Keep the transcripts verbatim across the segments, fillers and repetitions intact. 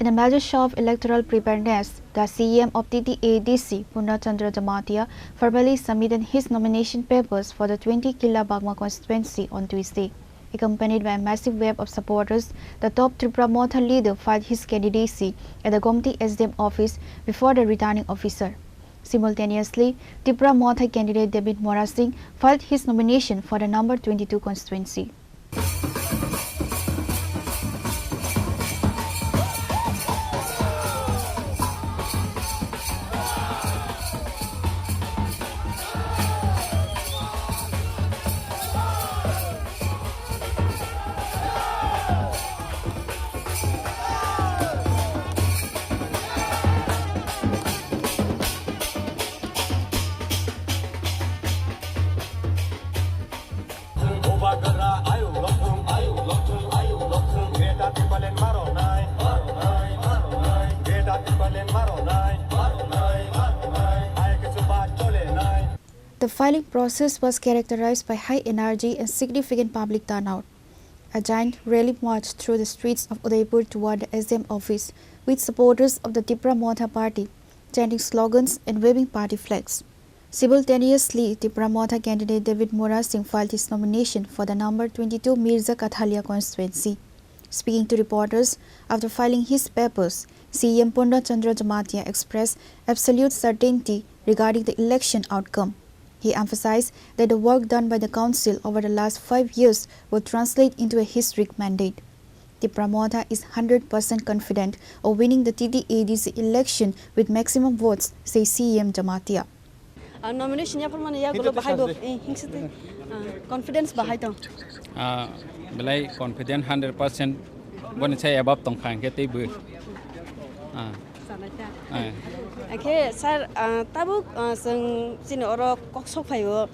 In a major show of electoral preparedness, the C E M of T T A D C, Purna Chandra Jamatia, formally submitted his nomination papers for the twenty Killa Bagma constituency on Tuesday. Accompanied by a massive wave of supporters, the top Tipra Motha leader filed his candidacy at the Gomti S D M office before the returning officer. Simultaneously, Tipra Motha candidate David Morasing filed his nomination for the number twenty-two constituency. The filing process was characterized by high energy and significant public turnout. A giant rally marched through the streets of Udaipur toward the S D M office, with supporters of the Tipra Motha party chanting slogans and waving party flags. Simultaneously, Tipra Motha candidate David Morasing filed his nomination for the number twenty-two Mirza Kathalia constituency. Speaking to reporters after filing his papers, C E M Purna Chandra Jamatia expressed absolute certainty regarding the election outcome. He emphasized that the work done by the council over the last five years will translate into a historic mandate. Tipra Motha is hundred percent confident of winning the T T A D C election with maximum votes, says C E M Jamatia. Ah, nomination yapharmani yagulo bahai bo, eh, hingsiti, ah, confidence bahai tong. Ah, belai confident hundred percent boni sai above tongkha hingke tei bo. Ah. Sanai ta. Ah. Akhe sir, ah, tabuk, ah, chwng chini oro kok sok phaio,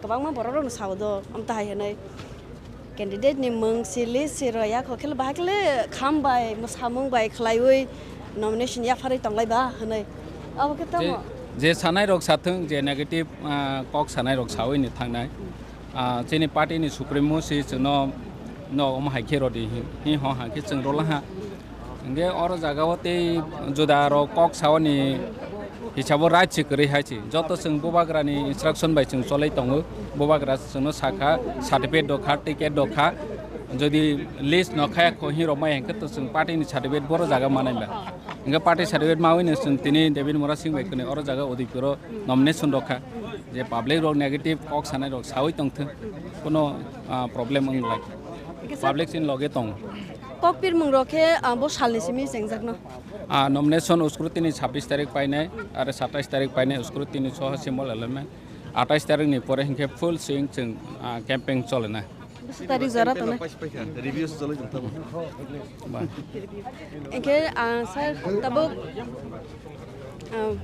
kwbangma borok rokno sao do, amtahai hinwi. Candidate ni mung si list si rw ya kho khe bahai khe le kham bai mwsamung bai khlaiwi nomination yapharwi tonglai ba hwnwi. Abo khe tamo? Je, je sanai rok sathung, je negative, ah, kok sanai rok sawi ni thangnai. Ah, chini party ni supremo si chwngno no omo hai khe rodi hi, hi ho hai khe chwng rola ha. Hingke oro jaga o tei juda rok kok saoni hisabo right se kwrwi hai se. Joto chwng bubagra ni instruction bai chwng cholai tongo. Bubagra chwngno sakha, certificate dokha, ticket dokha. Jodi list no khaya kho hi rok mai hingke to chwng party ni certificate boro jaga manai ba. Hingke party certificate mawi no chwng tini David Murasing bai kwnwi oro jaga Udaipur o nomination dokha. Je public rok negative kok sanai rok sawi tongthung. Kono, ah, problem wng lai. Public sin loge tong. Kok pirmung rok khe, ah, bo salni simi chengjakno. Ah, nomination scrutiny sabbish tarik painai, are satais tarik painai scrutiny soho symbol element. Atais tarik ni pore hinkhe full swing chwng, ah, campaign cholena. Bwswk tarik jora tongnai? Reviews cholai tong tamo. Ba. Hinkhe, ah, sir, tabuk, ah,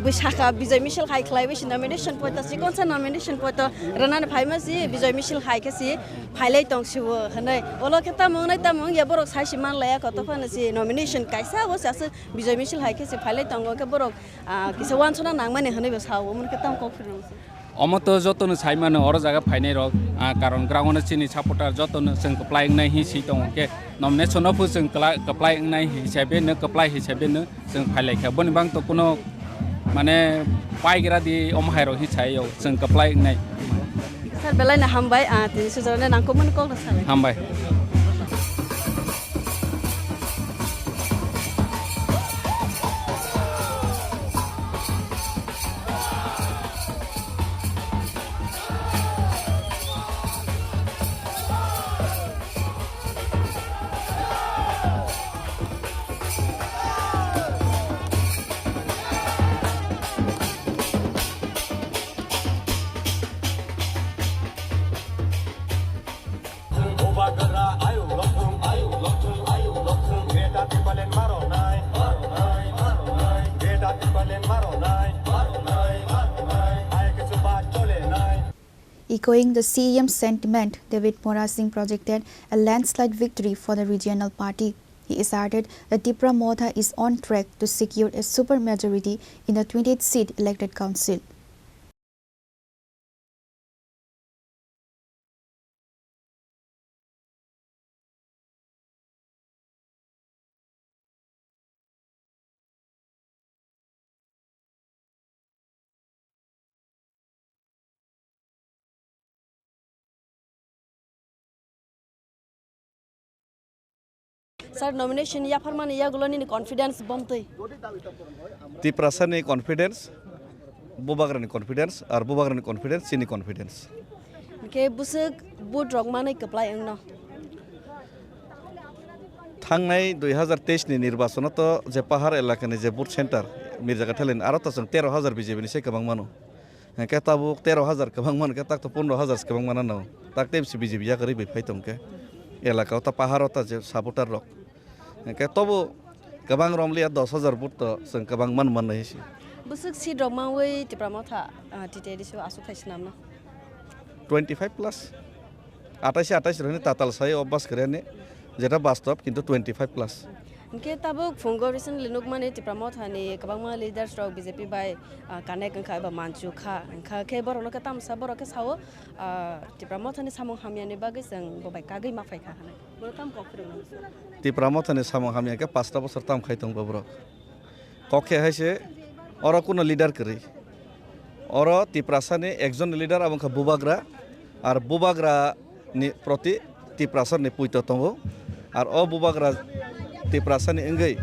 Bwsakha Bijoy Misil hai khlaiwi si nomination poito, chikonsa nomination poito rwnani phaima si Bijoy Misil hai khe si phailai tong sibo hwnwi. Olo khe tamo wngnai tamo wngya borok sai si manlaiya kho, tophano si nomination kaisa abo se aswk Bijoy Misil hai khe si phailai tongo khe borok, ah, kisa uansukna nangmani hwnwi bo sao, omo khe tamo kok phirnang si. Omo to jotono sai mano oro jaga phainai rok, ah, karon ground o chini supporter jotono chwng kwplai wngnai hi si tongo khe nomination no phu chwng kwla-, kwplai wngnai hisabe no kwplai hisabe no chwng phailaikha. Boni bang to kuno mane paigra di omo hai rok hi sai yo chwng kwplai wngnai. Sir, belai no hambai, ah, tini sujorane nangkukmani kok no salai. Hambai. Echoing the C E M sentiment, David Morasing projected a landslide victory for the regional party. He asserted that Tipra Motha is on track to secure a super majority in the twenty-eight seat elected council. Sir, nomination yapharmani yagulo nini confidence bomtwi? Tiprasani confidence, Bubagrani confidence, ar Bubagrani confidence, chini confidence. Hwnkhe bwswk vote rok manwi kwplai wngno? Thangnai dui hazar teis ni nirbachono to je pahar elakani je vote center Mirjakathali ni, aro to chwng tero hazar B J P ni se kwbang mano. Hwnkhe tabuk tero hazar kwbang mano khe, tak to pondro hazar se kwbang mano no. Tak tei bisi B J P yakarwi bai phai tong khe. Elaka o ta pahar o ta je supporter rok. Hwnkhe tobo kwbang romliya, dos hazar vote to chwng kwbang man mannai se. Bwswk seat rok manwi Tipra Motha, ah, T T A D C o aswk thai swnamno? Twenty five plus. Atais atais rok hwnwi tatal sai o bas kwrwini, jeta bastop, kintu twenty five plus. Hwnkhe tabuk phungo recently nukmani Tipra Mothani kwbangma leaders rok B J P bai, ah, connect wngkha eba manchu kha, wngkha khe borokno khe tamsa borok khe sao, ah, Tipra Mothani samung hamyani bagwi chwng bo bai kagwi ma phaikha hwnwi. Bono tamo kok phiroknani? Tipra Mothani samung hamya khe pasta bosor tam khai tong bo borok. Kok khe hai se, oro kuno leader kwrwi. Oro Tiprasani ekjon leader, abo wngkha Bubagra, ar Bubagra ni proti Tiprasani puito tongo. Ar o Bubagra Tiprasani wngwi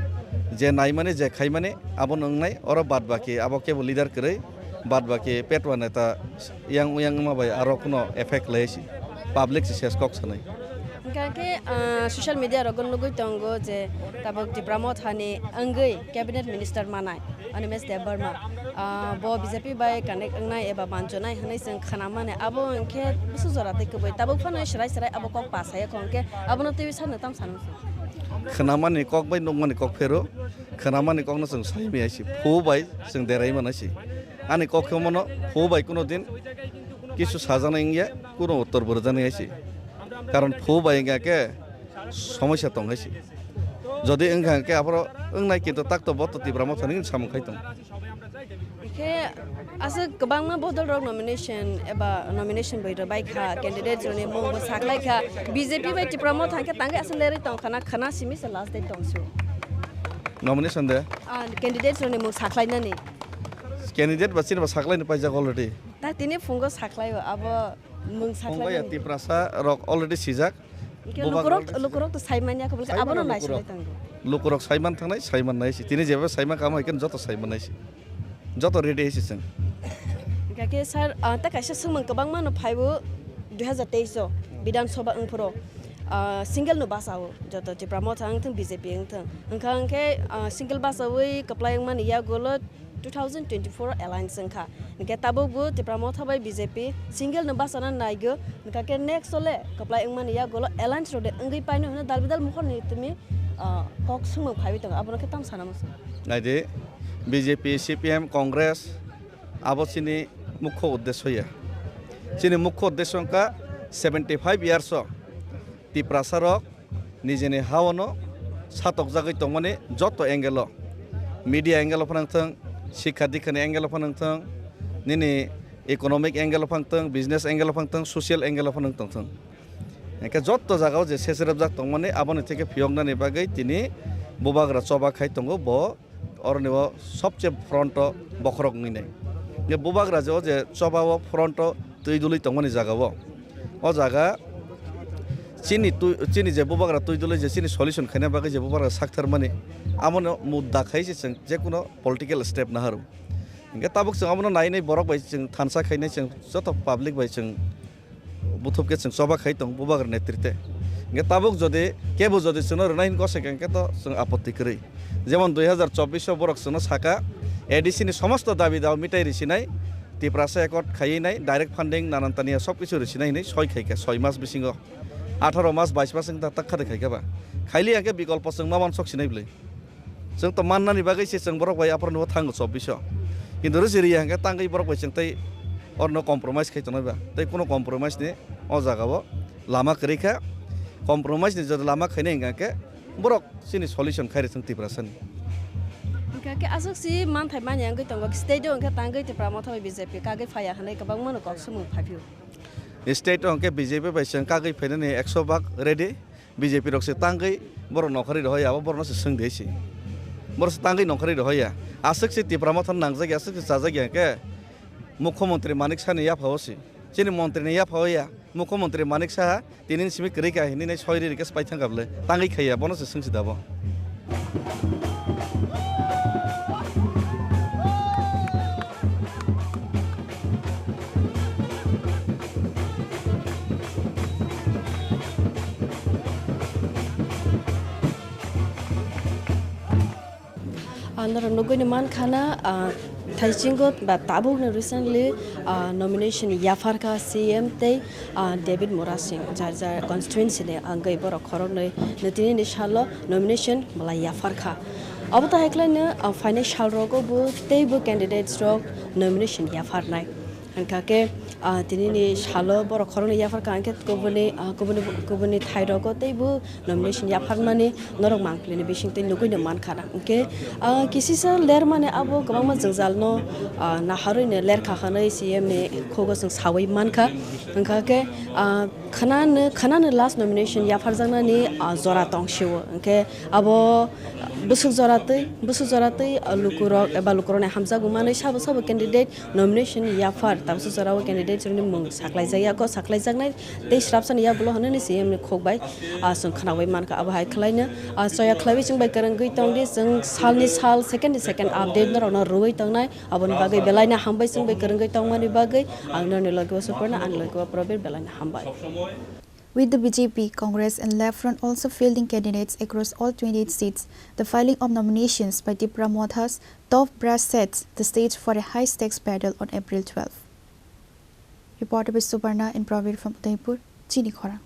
je naimani, je khaimani, abono wngnai. Oro bad baki abo kebo leader kwrwi, bad baki petwa neta yang uyang wngma bai aro kuno effect lai si, public se ses kok sanai. Hingke, ah, social media rogo nugui tongo je tabuk Tipra Mothani wngwi cabinet minister manai Animesh Debbarma, ah, bo B J P bai connect wngnai eba manchonai hwnwi chwng khwnamani, abo hingke busu jora tei kwbui tabuk phano serai serai abo kok pasai kho hingke abono twiwi sano tam sano. Khwnamani kok bai nukmani kok phero, khwnamani kokno chwng sai maya si, phu bai chwng derai mana si. Ani kok khe mono phu bai kuno din kisu sajana wngya, kuno uttor bo rwjani hai si. Karon phu bai wngya khe somosa tong hai si. Jodi wngkha khe aphoro wngnai, kintu tak to bo to Tipra Mothani samung khai tong. Khe aswk kwbangma bodol rok nomination eba nomination bai rwbai kha, candidate rokni mung bo saklai kha, B J P bai Tipra Motha hwnkhe tangwi aswk lerwi tong khana, khana simi se last date tong su. Nomination de? Ah, candidate rokni mung saklainani. Candidate ba chini ba saklaini paijak already. Ta tini phungo saklaio abo mung Phungo ya saklainani. Tiprasa rok already sijak. Hingke Bubagra lukurok, already lukurok to saimanya kho, saimanya abono lukurok. Naisolai tango. Lukurok saiman thangnai, saiman nai si. Tini jeba saiman kamo ikan joto saiman nai si. Joto ready hai si chwng. Hingke sir, ah, ta kaisa swngmung kwbangma no phaibo dui hazar teis o Bidhan Sabha wngphuru, ah, single no basao joto Tipra Motha wngthung, B J P wngthung. Hingkha hingke, ah, single basawi kwplai wngmani yagulo two thousand twenty-four alliance wngkha. Hingke tabuk bo Tipra Motha bai B J P single no bachana naigo. Hingkha khe next o le kwplai wngmani yagulo alliance rok de wngwi paino hwnwi dal bidal mohor ni tumi, ah, kok swngmung phaiwi tongo. Abono khe tam sana muchung. Naidi, B J P, C P M, Congress, abo chini mukho uddesyo ya. Chini mukho uddesyo wngkha seventy five years o Tiprasa rok nijini ha-o no satokjagwi tongmani joto angle o, media angle o phano wngthung, sikha dikhani angle o phano wngthung, nini economic angle o phano wngthung, business angle o phano wngthung, social angle o phano wngthung. Hingke joto jaga o je secherepjak tongmani aboni theke phiyoknani bagwi tini bubagra choba khai tongo bo. Oroni o sobse front o bokhorok wngwi nai. Hingke bubagra je o je choba o front o twi dului tongmani jaga o. O jaga chini twi, chini je bubagra twi dului je chini solution khaina bagwi je bubagra saktharmani, amono mudda khai se chwng jekuno political step naharu. Hingke tabuk chwng abono nai nai borok bai chwng thansa khainai, chwng joto public bai chwng buthub khe chwng choba khai tong bubagra netrite. Hingke tabuk jodi kebo jodi chwngno rwnai hin kosek hingke to chwng apotti kwrwi. Jemon dui hazar chobbish o borok chwngno saka, A D C ni somosto dabi dawa mitai risinai, Tiprasa accord khaiwi nai, direct funding nanan tania sob kisu risinai hinwi soi khaikha soi mas bisingo. Atharo mas, bais mas wngkha tak khade khaikha ba. Khaili hingke bikolpo chwng ma uansok sinai bwlwi. Chwng to mannani bagwi se chwng borok bai aphuru nw thango chobbish o. Kintu rwchiriya hwnkhe tangwi borok bai chwng tei orno compromise khai tongnai ba. Tei kuno compromise ni o jaga o lama kwrwi kha. Compromise ni jodi lama khainai hwnkha khe borok chini solution khai rw thung Tiprasa ni. Hwnkha khe aswk si manthai manya wngwi tongo, state o hwnkhe tangwi Tipra Motha bai B J P kagwi phaiya hwnwi kwbangma no kok swmwng phai phio. State o hwnkhe B J P bai chwng kagwi phainani ekso bhag ready. B J P rok se tangwi borok nongkhorwi rohoya, abo borokno se swng di hai se. Borok se tangwi nongkhorwi rohoya. Aswk se Tipra Motha nangjakya, aswk se chajakya hwnkhe Mukhyamantri Manik Sahni yapha o se. Chini montri ni yapha o ya. Mukhyamantri Manik Saha tini ni simi kwrwi kha hinwi nai soi ri rikhe se paithang kha bwle. Tangwi khaiya, bono se swngsi dabo. Ah, norok nugwi ni mankha na, ah, thaisingo ba tabuk no recently, ah, nomination yaphar kha C M tei, ah, David Murasing, jar jar constituency ni angwi borok khoroknwi no tini ni salo nomination bwlai yaphar kha. Abo tahai khlai no, ah, phainai sal rogo bo tei bo candidates rok nomination yaphar nai. Hwnkha khe, ah, tini ni salo borok khoroknwi yaphar kha, hwnkhe kubuni, ah, kubuni, kubuni thai rogo tei bo nomination yapharmani norok mangpili ni bising twi nugwi no mankha na. Hwnkhe, ah, kisisa lermani abo kwbangma jwngjal no, ah, naharwi no lerkha hwnwi C M ni khugo chwng sawi mankha. Hwnkha khe, ah, khwnano, khwnano last nomination yapharjaknani, ah, jora tong sio. Hwnkhe abo bwswk jora twi, bwswk jora twi, ah, lukurok eba lukurokni hamjakgo manwi sabo sabo candidate nomination yaphar, tabuksa jorao candidate rokni mung saklaijakya, kok saklaijaknai tei srapsani yagulo hwnwi C M ni khuk bai, ah, chwng khwnawi mankha. Abo hai khlaino, ah, choya khlaiwi chwng bai kwrwngwi tongdi, chwng salni sal, second ni second update norokno rwui tongnai. Aboni bagwi belaino hambai chwng bai kwrwngwi tongmani bagwi. Ang norokni logi o Suparna, ani logi o Probir, belaino hambai. With the B J P, Congress and Left Front also fielding candidates across all twenty-eight seats, the filing of nominations by Tipra Mothas top brass sets the stage for a high-stakes battle on April twelve. Reported by Suparna and Pravir from Udaipur, Chini Khorang.